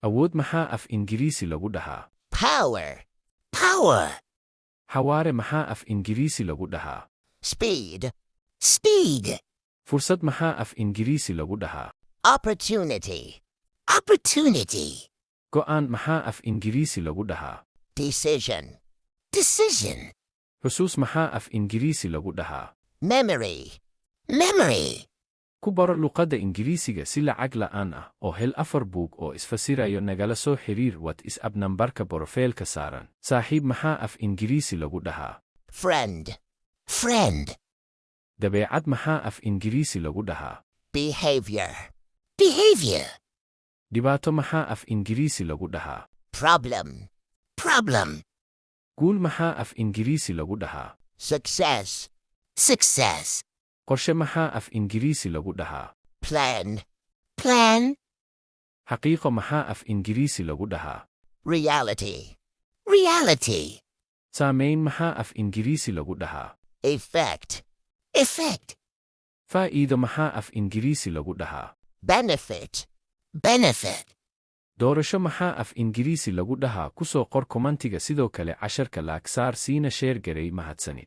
Awood maxaa af Ingiriisi lagu dhahaa? Power. Power. Xawaare maxaa af Ingiriisi lagu dhahaa? Speed. Speed. Fursad maxaa af Ingiriisi lagu dhahaa? Opportunity. Opportunity. Go'aan maxaa af Ingiriisi lagu dhahaa? Decision. Decision. Xusuus maxaa af Ingiriisi lagu dhahaa? Memory. Memory. Ku baro luqadda Ingiriisiga si lacag la'aan ah oo hel afar buug oo isfasirayo. Nagala soo xiriir WhatsApp nambarka profile-ka saaran. Saaxiib maxaa af Ingiriisi lagu dhahaa? Friend. Friend. Dabeecad maxaa af Ingiriisi lagu dhahaa? Behavior. Behavior. Dhibaato maxaa af Ingiriisi lagu dhahaa? Problem. Problem. Guul maxaa af Ingiriisi lagu dhahaa? Success. Success. Qorshe maxaa af Ingiriisi lagu dhahaa? Plan. Plan. Xaqiiqo maxaa af Ingiriisi lagu dhahaa? Reality. Reality. Saamayn maxaa af Ingiriisi lagu dhahaa? Effect. Effect. Faa'iido maxaa af Ingiriisi lagu dhahaa? Benefit. Benefit. Doorasho maxaa af Ingiriisi lagu dhahaa? Ku soo qor comment-iga. Sidoo kale casharka like saar, siina share garee. Mahadsanid.